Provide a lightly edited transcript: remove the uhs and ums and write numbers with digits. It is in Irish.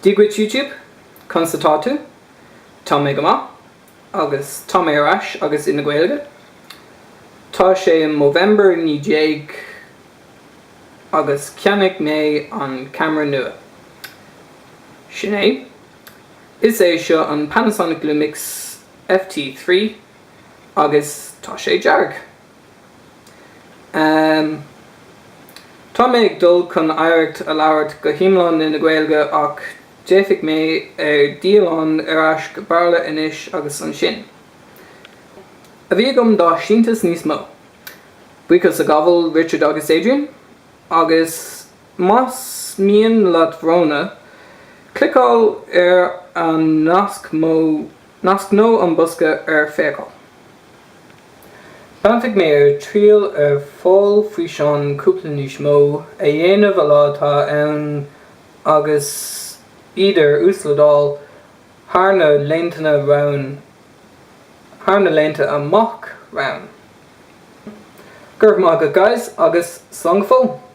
Dia dhuit YouTube, conas atá tú? Tá mé go maith, agus tá mé ar ais agus ina Gaeilge. Tá sé Movember 19 agus cheannaigh mé an ceamara nua. Sin é. Is é seo an Panasonic Lumix FT3 agus tá sé dearg. Tá mé ag dul chun iarracht a labhairt go hiomlán ina Gaeilge ach d'fhéadfaidh mé ar dialann ar ais go Béarla anois agus ansin. A bhí agam dá síntiús níos mó. Buíochas a ghabháil Richard agus Adrian agus más mian leat roghnú, cliceáil ar an nasc nasc nó an bosca ar féacháil. Bainfidh mé ar triail ar fáil físeán cúpla níos mó a dhéanamh a lá atá ann agus iad ar uaslódáil thar na laethanta romhainn thar na laethanta amach romhainn. Go raibh maith agat guys agus slán go fóill!